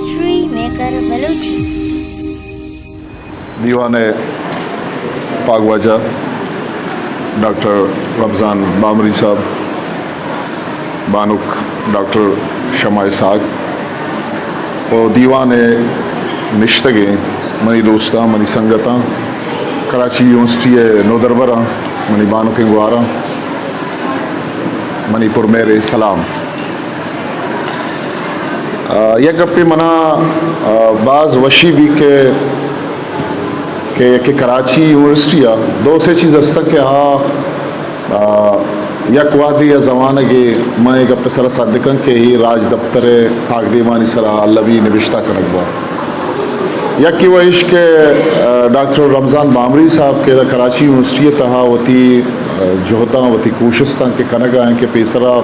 History maker Balochi. دیوان ءِ پاگواجہ ڈاکٹر رمضان بامری صاحب، بانک ڈاکٹر شمع اسحاق ءُ دیوان ءَ نشتگیں منی دوستاں، منی سنگتاں، کراچی یونیورسٹی ءِ نودربراں، منی بانکیں گواراں، منی پرمہریں سلام۔ آ، یک گپے منا، آ، باز وشی بی کہ، کہ، کہ کراچی یونیورسٹی ءَ دو سے چیز ہستن کہ آ، آ، یک وہدے یا زمانگے من اے گپ ءِ سرا سدکن کہ اے راج دپتر ءِ تاکدیمانی سرا المی نبشتہ کنگ با۔ یکے وَ ایش کہ، آ، ڈاکٹر رمضان بامری صاحب کہ ادا کراچی یونیورسٹی ءِ تہا وتی، آ، جہداں، وتی کوشستاں کہ کنگ ءَ ایں کہ پیسرا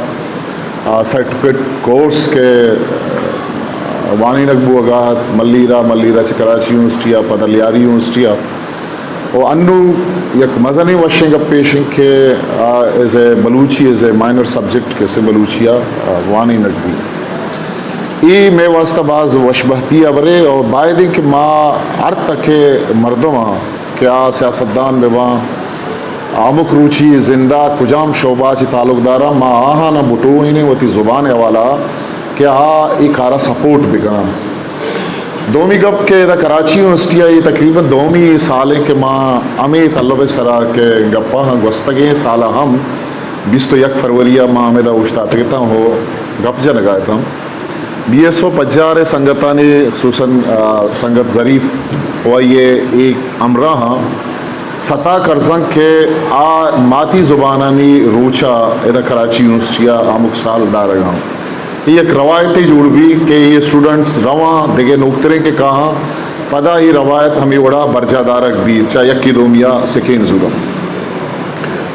آ، سرٹیفکیٹ کورس کہ، آ، وانینگ بوگا ات، ملیرا، ملیرا چہ کراچی یونیورسٹی ءَ، پدا لیاری یونیورسٹی ءَ۔ و انو یک مزنیں وشیں گپ ایش انت کہ آ، is a Balochi, is a minor subject کسے بلوچی ءَ، آ، وانینگ بی۔ اے مئے واسطہ باز وشبہتی ہبرے اور باید انت کہ ما ہر تک ءِ مردماں کہ آ سیاستدان بہ باں، ہمک روچی زند ءِ کجام شعبہ ءَ چہ تعلق داراں، ما آہاناں بٹوہینیں وتی زبان ءِ حوالہ ءَ کہ آ اے کار ءَ سپورٹ بکناں۔ دومی گپ کہ ادا کراچی یونیورسٹی ءَ اے تقریباً دومی سال انت کہ ما ہمے تلب ءِ سرا کہ گپاں، گوستگیں سال ءَ ہم بیست ءُ یک فروری ءَ ما ہمیدا اوشتاتگ اتاں ءُ گپ جنگ ءَ اتاں۔ بی ایس او پجار ءِ سنگتانی، خصوصاً، آ، سنگت ظریف ءُ آئی ءِ اے ہمراہاں ستا کرزاں کہ آ ماتی زبانانی روچ ءَ ادا کراچی یونیورسٹی ءَ ہمک سال دارگ ءَ اَنت۔ اے یک روایتے جوڑ بی کہ اے اسٹوڈنٹس رواں دگہ نوکتریں کہ کاہاں، پدا اے روایت ہمے وڑا برجاہ دارگ بی، چہ یکے دومی ءَ سکین زوراں۔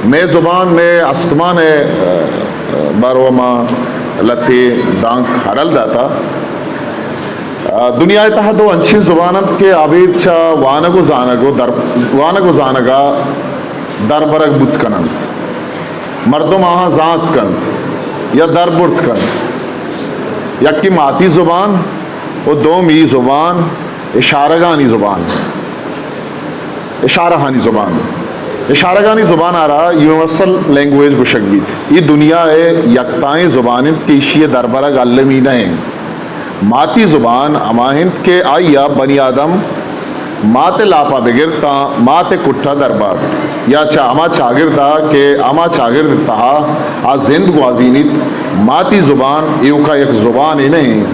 مئے زبان مئے استمان ءِ، آ، باروا ما لھتے دانک ہرل داتا۔ آ، دنیا ءِ تہا دو انچیں زبان انت کہ ابید چہ وانگ ءُ زانگ ءُ در-، وانگ ءُ زانگ ءَ دربرگ بوت کن انت۔ مردم آہاں زانت کنت یا دربرت کنت۔ یکے ماتی زبان ءُ دومی زبان اشارگانی زبان۔ اشارہانی زبان۔ اشارگانی زبان ءَ را یونیورسل لینگویج گوشگ بیت۔ اے دنیا ءِ یکتائیں زبان انت کہ ایشی ءِ دربرگ المی نہ انت۔ ماتی زبان ہما انت کہ آئی ءَ بنی آدم مات ءِ لاپ ءَ بگر تاں مات ءِ کٹ ءَ دربارت، یا چہ ہما چاگرد ءَ کہ ہما چاگرد ءِ تہا آ زند گوازینیت۔ ماتی زبان ایوکا یک زبانے نہ انت،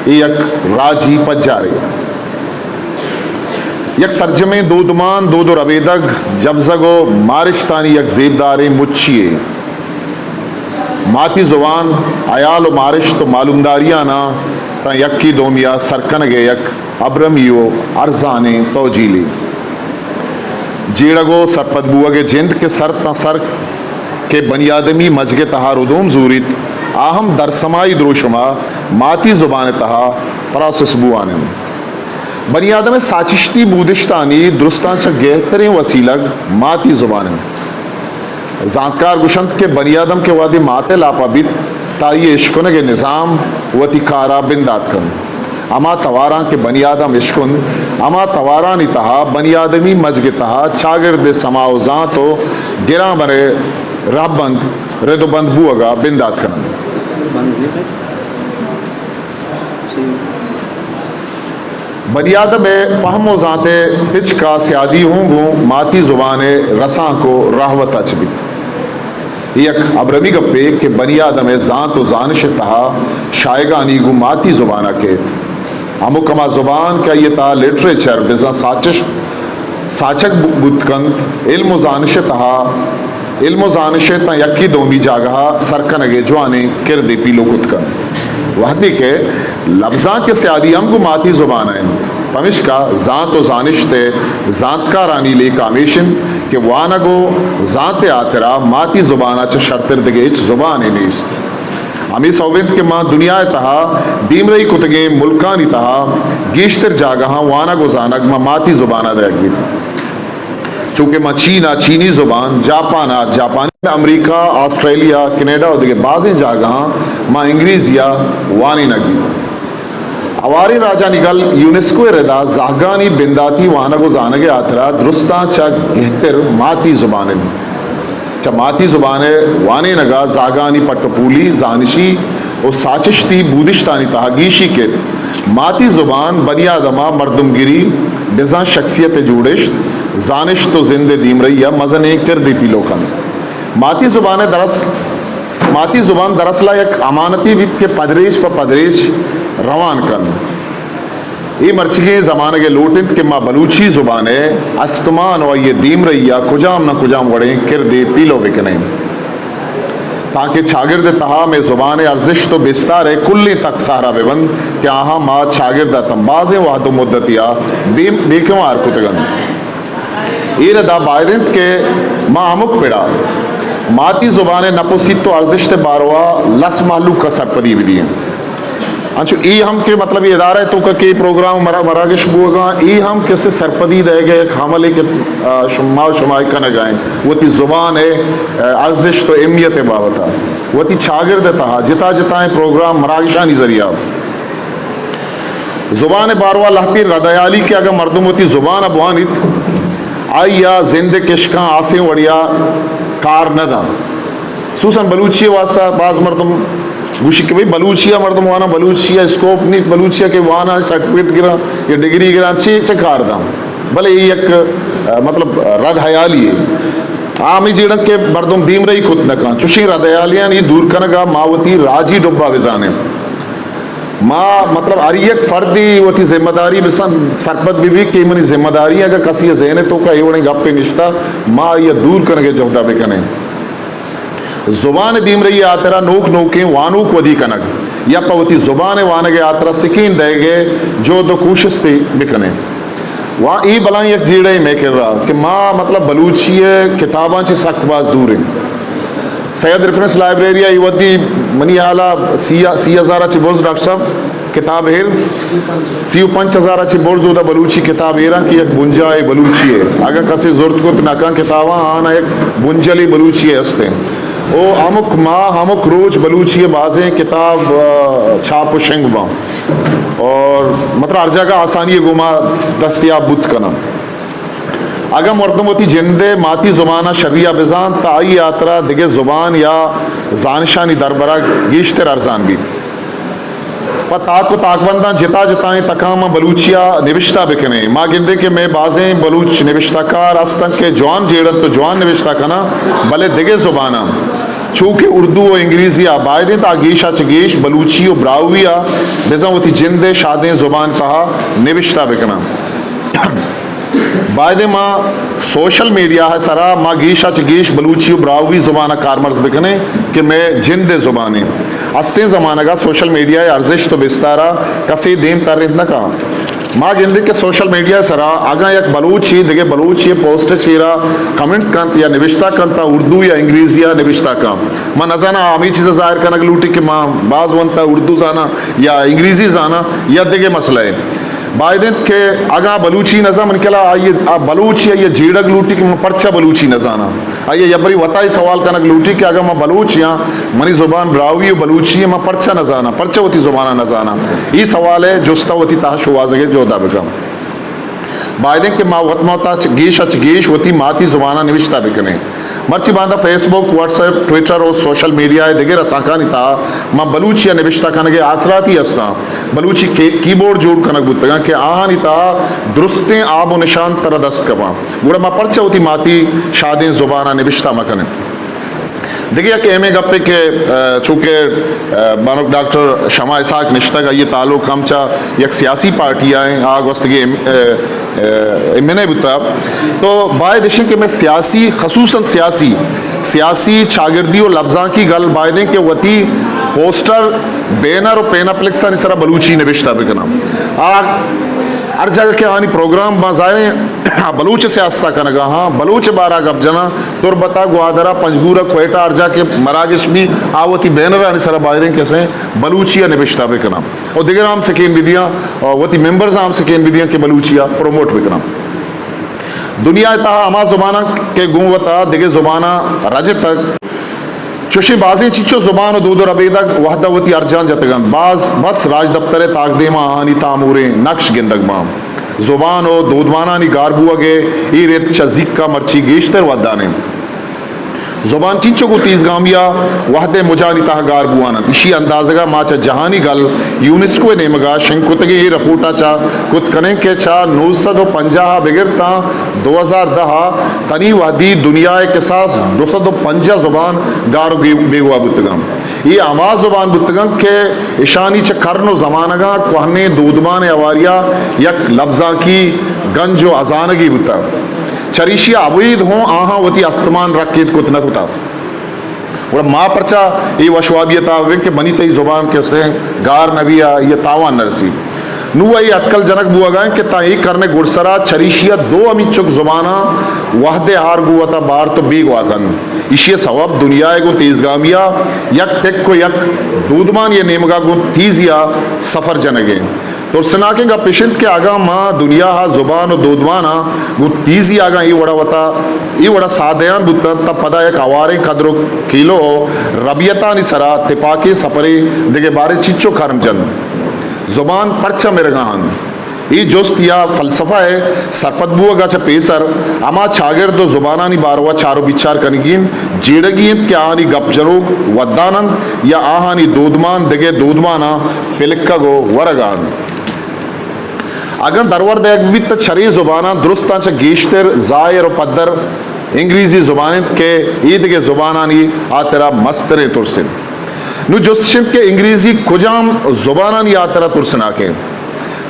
اے یک راجی پجارے۔ یک سرجمیں دودمان، دود ءُ ربیدگ، جبزگ ءُ مارشتانی یک زیبداریں مچی یے۔ ماتی زبان، ہیال ءُ مارشت ءُ معلومداریاناں تاں یکے دومی ءَ سر کنگ ءِ یک ابرمی ءُ ارزانیں توجیلے۔ جیڑگ ءُ سرپد بوگ ءِ جند کہ سر تاں سر کہ بنی آدمی مجگ ءِ تہا ردوم زوریت، آ ہم درسمائی دروشم ءَ ماتی زبان ءِ تہا پراسس بوان انت۔ بنی آدم ءِ ساچشتی بودشتانی درستاں چہ گہتریں وسیلگ ماتی زبان انت۔ زانتکار گوشنت کہ بنی آدم کہ وہدے مات ءِ لاپ ءَ بیت، تہ آئی ءِ اشکنگ ءِ نظام وتی کار ءَ بندات کنت۔ ہما تواراں کہ بنی آدم اشکنت، ہما توارانی تہا بنی آدمی مجگ ءِ تہا چاگرد ءِ سما ءُ زانت ءُ گرامر ءِ رہبند رد ءُ بند بوگ ءَ بندات کننت۔ بنی آدم ءِ پہم ءُ زانت ءِ تچک ءَ سیادی ہوں گوں ماتی زبان ءِ رسانک ءُ راہوت ءَ چہ بیت۔ اے یک ابرمی گپے کہ بنی آدم ءِ زانت ءُ زانش ءِ تہا شاہگانی گوں ماتی زبان ءَ کیت۔ ہمک ہما زبان کہ آئی ءِ تہا لٹریچر بزاں ساچش، ساچگ بو-، بوت کنت، علم ءُ زانش ءِ تہا علم ءُ زانش ءِ تاں یکے دومی جاگہ ءَ سر کنگ ءِ جوانیں کردے پیلو کت کنت۔ وہدے کہ لبزانک ءِ سیادی ہم گوں ماتی زبان ءَ انت، پمشکا زانت ءُ زانشت ءِ زانتکارانی لیکہ ہمیش انت کہ وانگ ءُ زانت ءِ ہاترا ماتی زبان ءَ چہ شرتر دگہ ہچ زبانے نیست۔ ہمے سوب انت کہ ماں دنیا ءِ تہا دیمرئی کتگیں ملکانی تہا گیشتر جاگہاں وانگ ءُ زانگ ماں ماتی زبان ءَ دئیگ بیت۔ چو کہ ماں چین ءَ چینی زبان، جاپان ءَ جاپانی، امریکہ، آسٹریلیا، کینیڈا ءُ دگہ بازیں جاگہاں ماں انگریزی ءَ وانینگ بیت۔ ہواریں راجانی گل یونیسکو ء ردا زہگانی بنداتی وانگ و زانگ ء ہاترا درستاں چہ گہتر ماتی زبان انت۔ چہ ماتی زبان ء وانینگ ء زہگانی پٹ و پولی، زانشی و ساچشتی بودشتانی تہا گیشی کیت۔ ماتی زبان بنی آدم ء مردمگری، بزاں شخصیت ء جوڑشت، زانشت و زند ء دیمرئی ء مزنیں کردے پیلو کنت۔ ماتی زبان ء درس، ماتی زبان دراصل ء یک امانتے بیت کہ پدریچ پہ پدریچ روان کنت۔ اے مرچیگیں زمانگ ء لوٹ انت کہ ما بلوچی زبان ء استمان و آئی ء دیمرئی ء کجام نہ کجام وڑیں کردے پیلو بکنیں، تانکہ چاگرد ء تہا مئے زبان ء ارزشت و بستار ء کلیں تک سہرا بہ بنت کہ آہاں ما چاگرد ء تاں بازیں وہد و مدتے ء بے، بے کنوار کتگ انت۔ اے ردا باید انت کہ ما ہمک پڑا ماتی زبان ء نپ و سیت و ارزشت ء باروا لس مہلوک ء سرپدی بدییں۔ انچو اے ہم کہ مطلب اے ادارہ ء توکا کہ پروگرام مرا-، مراگش بوگا، اے ہم کسے سرپدی دئیگ ء یک عملے کہ، آ، شما، شما کنگا ہیں وتی زبان ء، آ، ارزشت و اہمیت ء بابت ء وتی چاگرد ء تہا جتا جتائیں پروگرام مراگشانی ذریعہ زبان ء باروا لہتیں ردحیالی کہ اگاں مردم وتی زبان ء بوانیت، آئی ء زند ء کشکاں آسیں وڑیا کار نہ داں۔ خصوصاً بلوچی ء واسطہ باز مردم گوشی کہ بھئی بلوچی ء مردم وانا، بلوچی ء اسکوپ نیت، بلوچی ء کہ وانا سرٹیفکیٹ گراں یا ڈگری گراں چے چہ کار داں؟ بلے اے یک، آ، مطلب رد حیالی ہے۔ آ ہمیں جیڑن کہ مردم دیمرئی کت نہ کن، چوشیں رد حیالیاں ای دور کنگا ما وتی راجی ڈبا بزانیں۔ ما، مطلب، ہر یک فردی وتی ذمہ داری بسن سرپد بہ بیت کہ منی ذمہ داری اگر کسی ذہن تو کا اے وڑیں گپے نشتہ، ما آئی دور کنگے جہدا بکنیں۔ زبان دیمرئی آترا نوک نوکیں وانوک ودی کنگ یا پہ وتی زبان وانگ آترا سکین دئیگے جہد و کوشستے بکنیں۔ وا اے بلاہیں یک جیڑہ مئے کرا کہ ما، مطلب، بلوچی ء کتاباں چہ سک باز دور ایں۔ سید ریفرنس لائبریری ء اے وھدی منی ہیال ء سی، سی ہزار ء چہ برز، ڈاکٹر صاحب، کتاب ایر، سی و پنچ ہزار ء چہ برز اودا بلوچی کتاب ایراں کہ یک بنجاہے بلوچی ء۔ اگاں کسے زرت کت نہ کن کتاباں، آنا یک بنجلے بلوچی ء است ایں۔ او ہمک ماہ، ہمک روچ بلوچی ء بازیں کتاب، آ، چھاپ و شنگ باں اور مطلب ہر جاگہ آسانی ء گوما دستیاب بوت کناں۔ اگاں مردم وتی جند ء ماتی زبان ء شری ء بزانت، تہ آئی ء ہاترا دگہ زبان یا زانشانی دربرگ گیشتر ارزان بیت۔ پہ تاک و تاکبنداں جتا جتائیں تکاں ما بلوچی ء نبشتہ بکنیں۔ ما گندیں کہ مئے بازیں بلوچ نبشتہ کار است انت کہ جوان جیڑ انت و جوان نبشتہ کناں، بلے دگہ زباناں چو کہ اردو و انگریزی ء باید انت آ گیش ء چہ گیش بلوچی و براہوئی ء بزاں وتی جند ء شادیں زبان تہا نبشتہ بکناں۔ بایدیں ما سوشل میڈیا ء سرا ما گیش ء چہ گیش بلوچی و براہوئی زبان ء کارمرز بکنیں کہ مئے جند ء زبان انت۔ استیں زمانگ ء سوشل میڈیا ء ارزشت و بستار ء کسے دیم ترینت نہ کن۔ ما گندیں کہ سوشل میڈیا ء سرا اگاں یک بلوچے دگہ بلوچے ء پوسٹ ء چیرا کمنٹ کنت یا نبشتہ کنت، اردو یا انگریزی ء نبشتہ کنت، ما نہ زاناں ہمے چیز ء ظاہر کنگ لوٹی کہ ما باز ونتا اردو زاناں یا انگریزی زاناں یا دگہ مسئلہ ہے۔ باید انت کہ اگاں بلوچی نہ زان، من کلا آئی ء، آ بلوچی آئی ء جیڑگ لوٹی کہ من پرچا بلوچی نہ زاناں۔ آئی ء یک بری وتا ای سوال کنگ لوٹی کہ اگاں ما بلوچ یاں، منی زبان براہوئی و بلوچی ہے، ما پرچا نہ زاناں، پرچا وتی زبان ء نہ زاناں؟ ای سوال ء جست ء وتی تہا شوہازگ ء جہد ء بکن۔ باید انت کہ ما وت ما وتا چ-، گیش ء چہ گیش وتی ماتی زبان ء نبشتہ بکنیں۔ مرچی باندا فیس بک، واٹس ایپ، ٹویٹر و سوشل میڈیا ء دگہ رسانکانی تہا ما بلوچی ء نبشتہ کنگ ء آسراتی ہستاں۔ بلوچی کی-، کیبورڈ جوڑ کنگ بوتگاں کہ آہانی تہا درستیں آب و نشان ترا دست کپاں۔ گڑا ما پرچا وتی ماتی شادیں زبان ء نبشتہ مہ کنیں؟ دگہ یک اہمیں گپے کہ، آ، چونکہ، آ، بانک ڈاکٹر شمع اسحاق نشتگ، آئی تعلق ہم چہ یک سیاسی پارٹی آئیں، آ گوستگی ایم-، آ، آ، ایم این اے بوتا۔ تو باید اشیں کہ میں سیاسی، خصوصاً سیاسی، سیاسی چاگردی و لبزانکی گل بایدیں کہ وتی پوسٹر، بینر و پیناپلکسانی سرا بلوچی نبشتہ بکناں۔ آ ہر جگہ کہ آنی پروگرام باں ظاہریں بلوچ سیاست ء کنگا ہاں، بلوچ بارہ گپ جناں، تربت ء، گوادر ء، پنجگور ء، کوئٹہ، ہر جا کہ مراگش بی، آ وتی بینرانی سرا بایدیں کسیں بلوچی ء نبشتہ بکناں۔ و دگراں ہم سکین بدیاں، و وتی ممبرز ہم سکین بدیاں کہ بلوچی ء پروموٹ بکناں۔ دنیا ء تہا ہما زباناں کہ گوں وتا دگہ زباناں رجتگ، چوشیں بازیں چیچو زبان و دود و ربیدگ وہدہ وتی ارجان جتگ انت۔ باز بس راجدپتر ء تاکدیم ء آہانی تاموریں نقش گندگ باں۔ زبان و دودمانانی گار بوگ ء اے رد چہ زیک ء مرچی گیشتر ودان انت۔ زبان چینچو گوں تیزگامی ء وہد ء مجانی تہا گار بوان انت، ایشی اندازگ ء ما چہ جہانی گل یونیسکو ء نیمگ ء شنگ کتگیں اے رپورٹ ء چہ کت کنیں کہ چہ نو سد و پنجاہ ء بگر تاں دو ہزار دہ ء تنی وہدی دنیا ء کساس دو سد و پنجاہ زبان گار و گی-، بیگواہ بوتگ انت۔ اے ہما زبان بوتگ انت کہ اشانی چہ کرن و زمانگاں کوہنیں دودمان ء ہواری ء یک لبزانکی گنج و ہزانگے بوتگ۔ چریشی ء ابید ہوں آہاں وتی استمان رکیت کت نہ کتگ۔ گڑا ما پرچا اے وشوابی ء تہا ببیں کہ منی تئی زبان کسیں گار نہ بی ء یہ تاوان نہ رسی؟ نوں اے اٹکل جنگ بوگ ء انت کہ تاں اے کرن ء گڈسرا چریشی ء دو ہمینچک زباناں وہد ء ہار گوں وتا بارت و بیگواہ کنت۔ ایشی ء سوب دنیا ء گوں تیزگامی ء یک ٹک و یک دودمانی ء نیمگ ء گوں تیزی ء سفر جنگ انت۔ ترسناکیں گپ اش انت کہ اگاں ما دنیا ء زبان و دودماناں گوں تیزی اگاں اے وڑا وتا، اے وڑا ساہ دیان بوتنت، تہ پدا یک ہواریں کدر و کیلو و ربیتانی سرا تپاکیں سپرے دگہ بارے چچو کرم جنت؟ زبان پرچا مرگا انت؟ اے جست یا فلسفہ ء سرپد بوگ ء چہ پیسر ہما چاگرد و زبانانی باروا چار و بچار کنگی انت، جیڑگی انت کہ آہانی گپ جنوک ودان انت یا آہانی دودمان دگہ دودماناں پلکگ و ورگا انت۔ اگاں درور دئیگ بیت تہ چرے زباناں درستاں چہ گیشتر زاہر و پدر انگریزی زبان انت کہ ایدگہ زبانانی ہاترا مستریں ترس انت۔ نوں جست اش انت کہ انگریزی کجام زبانانی ہاترا ترسناک انت؟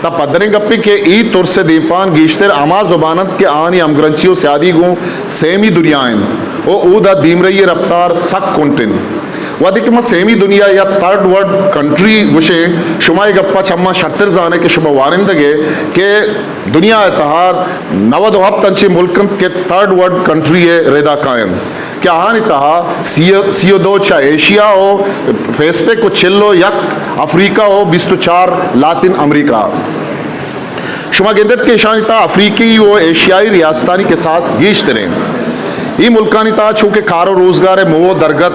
تہ پدریں گپے کہ اے ترس ء دیمپان گیشتر ہما زبان انت کہ آہانی ہمگرنچی و سیادی گوں سیمی دنیا انت و اودا دیمرئی ء رپتار سک کنٹ انت۔ وہدے کہ ما سیمی دنیا یا تھرڈ ورلڈ کنٹری گوشیں، شما اے گپا چماں شرتر زانے کہ شما وانندگے کہ دنیا ء تہا نود و ہپت انچیں ملک انت کہ تھرڈ ورلڈ کنٹری ء ردا کاینت کہ آہانی تہا سی، سی و دو چہ ایشیا و پیسفک و چل و یک افریقہ و بیست و چار لاتین امریکہ۔ شما گندت کہ ایشانی تہا افریقی و ایشیائی ریاستانی کساس گیشتر انت۔ اے ملکانی تہا چونکہ کار و روزگار ء موہ و درگت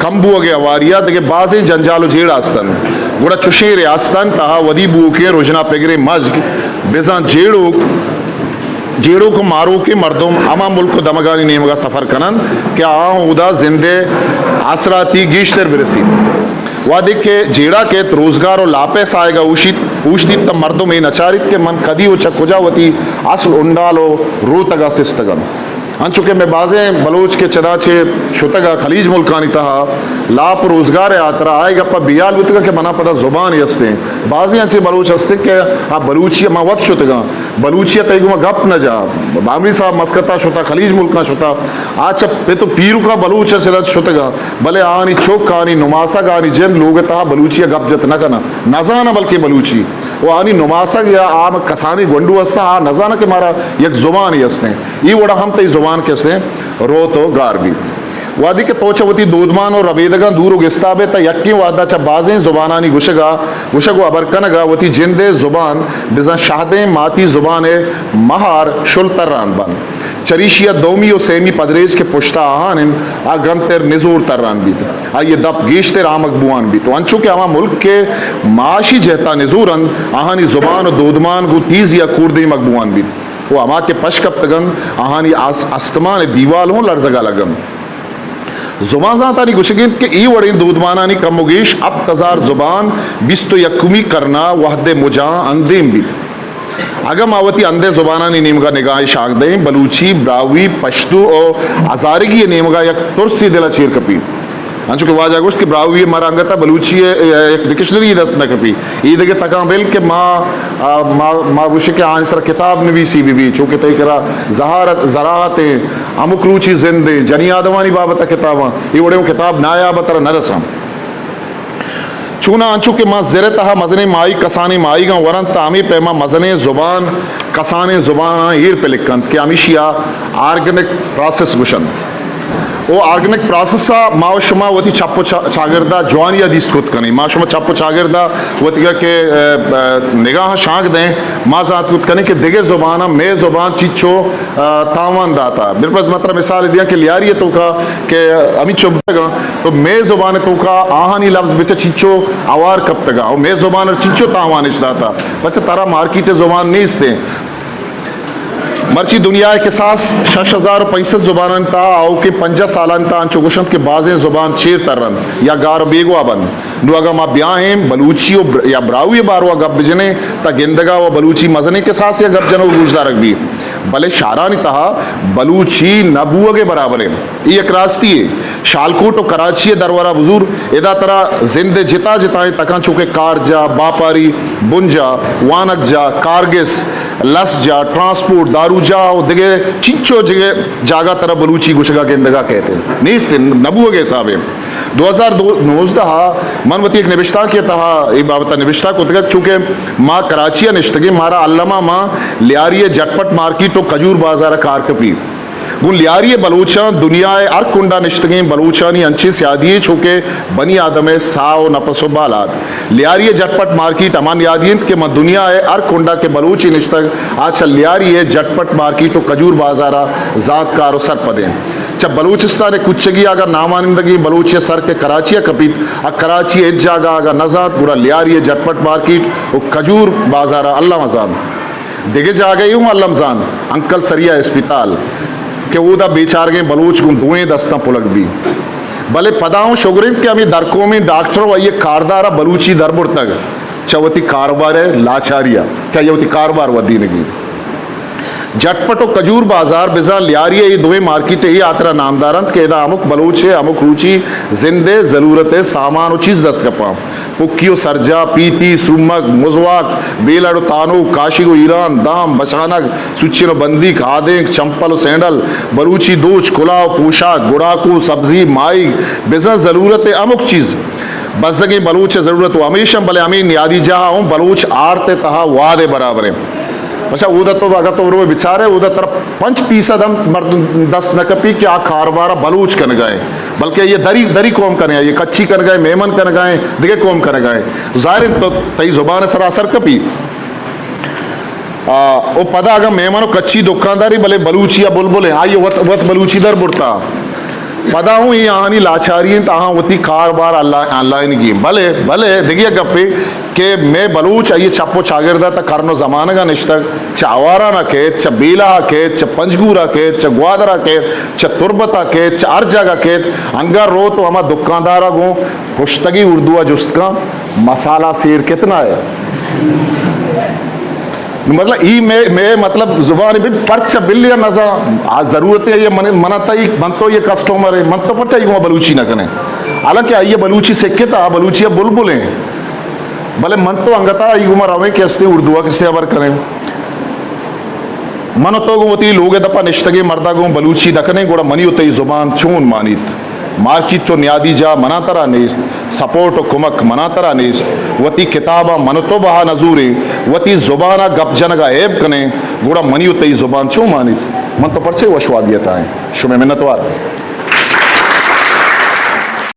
کم بوگ ء ہواری ء دگہ بازیں جنجال و جیڑہ است انت، گڑا چشیں ریاستانی تہا ودی بوؤکیں رژنا پگریں مجگ بزاں جیڑوک، جیڑوک و ماروکیں مردم ہما ملک و دمگانی نیمگ ء سفر کن انت کہ آہاں اودا زند ء آسراتی گیشتر برسیت۔ وہدے کہ جیڑہ کیت، روزگار و لاپ ء ساہگ ء اوشیت، اوشتیت، تہ مردم اے نچاریت کہ من کدی و چہ کجا وتی اصل انڈال و روتگ ء سستگ انت۔ انچو کہ مئے بازیں بلوچ کہ چدا چہ شتگ ء خلیج ملکانی تہا لاپ روزگار ء ہاترا آئی گپ ء بیال بوتگ کہ منا پدا زبانے استیں۔ بازیں انچیں بلوچ استیں کہ آ بلوچی ء من وت شتگاں، بلوچی ء تئی گوما گپ نہ جا۔ بامری صاحب مسقط ء شتا، خلیج ملکاں شتا، آ چہ پت و پیرکاں بلوچ ء چدا شتگاں، بلے آنی چک، آنی نماسگ، آنی جند لوگ ء تہا بلوچی ء گپ جت نہ کناں، نہ زاناں بلکیں بلوچی۔ و آنی نماسگ یا آ کسانیں گونڈو استاں، آ نہ زاناں کہ مارا یک زبانے استیں۔ اے وڑا ہم تئی زبان کسیں روت و گار بیت۔ وہدے کہ تو چہ وتی دودمان و ربیدگاں دور و گستا بئے، تہ یکیں وہدا چہ بازیں زبانانی گوشگا، گوشگ و ہبر کنگا وتی جندئے زبان بزاں شہدیں ماتی زبانئے مہار شل تران بنت۔ چریشیا دومی و سیمی پدریچ کہ پشتا آہان انت، آ گنتر نزور تران بیت، آئیئے دپ گیشتر آمگ بوان بیت و انچو کہ ہما ملک کہ معاشی جہتا نزور انت، آہانی زبان و دودمان گوں تیزیا کوردیمگ بوان بیت۔ و ہما کہ پش کپتگ انت، آہانی آس-، استمان ء دیوال ہوں لرزگا لگ انت۔ زبان زانتانی گوشگ انت کہ اے وڑیں دودمانانی کم و گیش ہپت ہزار زبان بیست و یکمی کرنا وہد ء مجاں اندیم بیت۔ اگاں ما وتی ہندء زبانانی نیمگا نگاہے شانگ دئیں، بلوچی، براہوئی، پشتو و ہزارگی ء نیمگا یک ترسے دل ء چیر کپیت۔ انچو کہ واجہ گوشت کہ براہوئی ء مارا انگت ء بلوچی ء یک ڈکشنری دست نہ کپی۔ اے دگہ تکاں بل کہ ما، آ، ما، ما گوشیں کہ آنی سر کتاب نویسی بہ بی، چونکہ تئی کرا زہارت، زراعت ء، ہمک روچی زند ء، جنی آدمانی بابت ء کتاباں، اے وڑیں کتاب نایاب ء ترا نہ رساں۔ چوناں انچو کہ ما زر ء تہا مزنیں ماہیگ کسانیں ماہیگاں ورنت، تہ ہمے پیما مزنیں زبان کسانیں زباناں ایر پلک کنت کہ ہمیشی ء آرگنک پراسس گوشنت۔ او آرگینک پراسس ءَ ما و شما وتی چپ و چا-، چاگرد ءَ جوانی ءَ دیست کت کنیں۔ ما شما چپ و چاگرد ءَ وتی کہ، ءَ، ءَ، نگاہ ءَ شانک دیں، ما زانت کت کنیں کہ دگہ زباناں مئے زبان چیچو، ءَ، تاوان داتا۔ بالپرز ما ترا مثال دیاں کہ لیاری ءِ توکا کہ ہمینچو بوتگاں، تو مئے زبان ءِ توکا آہانی لفظ بچ چیچو اوار کپتگاں، او مئے زبان ءَ چیچو تاوان اش داتا۔ بس ترا مارکیٹ ءِ زبان نیست ایں۔ مرچی دنیا ءِ کساس شش ہزار و پنچ سد زبانانی تہا آؤکیں پنجاہ سالانی تہا انچو گوشنت کہ بازیں زبان چیر ترنت یا گار و بیگواہ بنت۔ نوں اگاں ما بیاہیں بلوچی و بر-، یا براہوئی ءِ باروا گپ بجنیں، تہ گندگا و بلوچی مزنیں کساسے ءَ گپ جنگ و گوشدارگ بیت، بلے شہرانی تہا بلوچی نہ بوہگ ءِ برابر انت۔ اے یک راستی یے۔ شالکوٹ و کراچی ءِ درورا بزور، ادا ترا زند ءِ جتا جتائیں تکاں چو کہ کارجاہ، باپاری، بنجاہ، وانگجاہ، کارگس، لس جاہ، ٹرانسپورٹ، داروجاہ و دگہ چنچو جگہ جاگہ ترا بلوچی گوشگا گندگا کئیت۔ نیست، نبوہگ ءِ حساب ءَ۔ دو ہزار نوزدہ ءَ من وتی یک نبشتانکے ءِ تہا اے بابت ءَ نبشتہ کتگ ات، چونکہ ما کراچی ءَ نشتگیں، مارا الما ما لیاری ءِ جھٹ پٹ مارکیٹ و کجور بازار ءَ کار کپی۔ گوں لیاری ءِ بلوچاں دنیا ءِ ہر کنڈا نشتگیں بلوچانی انچیں سیادی یے چو کہ بنی آدم ءِ ساہ و نپس و بالاد۔ لیاری ءِ جھٹ پٹ مارکیٹ ہما نیادی انت کہ من دنیا ءِ ہر کنڈا کہ بلوچے نشتگ، آ چہ لیاری ءِ جھٹ پٹ مارکیٹ و کجور بازار ءَ زانتکار و سرپد انت۔ چہ بلوچستان ءِ کچگی ءَ اگاں نامانندگیں بلوچے ءِ سر کہ کراچی ءَ کپیت، آ کراچی ءِ ہچ جاگہ ءَ اگاں نہ زانت، گڑا لیاری ءِ جھٹ پٹ مارکیٹ و کجور بازار ءَ الما زانت۔ دگہ جاگہے اوں الم زان، انکل سریا اسپتال، کہ اودا بیچارگیں بلوچ گوں دوئیں دستاں پلگ بی۔ بلے پدا اوں شگر انت کہ ہمے درکومیں ڈاکٹر و آئی ءِ کاردار ءَ بلوچی در برتگ چہ وتی کاروبار ءِ لاچاری ءَ کہ آئی ءَ وتی کاروبار ودینگی۔ جھٹ پٹ و کجور بازار بزاں لیاری ءِ اے دوئیں مارکیٹ اے ہاترا نامدار انت کہ ادا ہمک بلوچ ءِ ہمک روچی زند ءِ ضلورت ءِ سامان و چیز دست کپاں۔ پکی و سرجاہ، پیتی، سومک، مزواک، بیلڑ و تانوک، کاشگ و ایران، دام، بشانگ، سوچن و بندیک، آدینک، چمپل و سینڈل، بلوچی دوچ، کلاہ و پوشاک، گڑاکو، سبزی، ماہیگ، بزاں ضلورت ءِ ہمک چیز بزگیں بلوچ ءِ ضلورت و ہمیش انت، بلے ہمے نیادی جاہ ءَ اوں بلوچ آرت ءِ تہا واد ءِ برابر انت۔ پرچا اودا تو اگاں تو روئے بچارے، اودا ترا پنچ فیصد ہم مردم دست نہ کپی کہ آ کاروبار ءَ بلوچ کنگا ایں، بلکہ یہ دری، دری قوم کنگا ایں، یہ کچھی کنگا ایں، میمن کنگا ایں، دگہ قوم کنگا ایں۔ ظاہر ہے تو تئی زبان ءِ سرا اثر کپی۔ آ، او پدا اگاں میمن و کچھی دکانداری، بلے بلوچی ءَ بلبل ایں، آئی وت، وت بلوچی در برتا۔ پدا اوں اے آہانی لاچاری انت، آہاں وتی کاروبار آنلائن، آنلائن گی۔ بلے، بلے دگہ یک گپے کہ مئے بلوچ آئی چپ و چاگرد ءَ تاں کرن و زمانگ ءَ نشتگ، چہ آواران ءَ کیت، چہ بیلہ ءَ کیت، چہ پنجگور ءَ کیت، چہ گوادر ءَ کیت، چہ تربت ءَ کیت، چہ ہر جاگہ کیت، انگہ روت و ہما دکاندار ءَ گوں پشتگی اردو ءَ جست کن، مسالہ سیر کتنا ہے؟ مطلب، ای مئے، مئے مطلب زبان بل پرچہ بل یا نزا، آ ضرورت ہے، یہ من، منا تئی، من تو یہ کسٹمر ہے، من تو پرچہ یہ بلوچی نہ کنے؟ حالانکہ آئیے بلوچی سکت، آ بلوچی بلبل ہیں۔ بلے من تو انگتا ای گوما رویں کہ استے اردو کسے خبر کریں۔ من و تو گوں وتی لوگ ءِ دپا نشتگیں مردا گوں بلوچی نہ کنیں، گڑا منی و تئی زبان چون مانیت؟ مارکیٹ و نیادی جاہ منا ترا نیست، سپورٹ و کمک منا ترا نیست، وتی کتاباں من و تو بہا نزوریں، وتی زبان ءَ گپ جنگ ءَ عیب کنیں، گڑا منی و تئی زبان چون مانیت؟ من تو پرچے وش وادیت آئیں؟ شمئے منتوار۔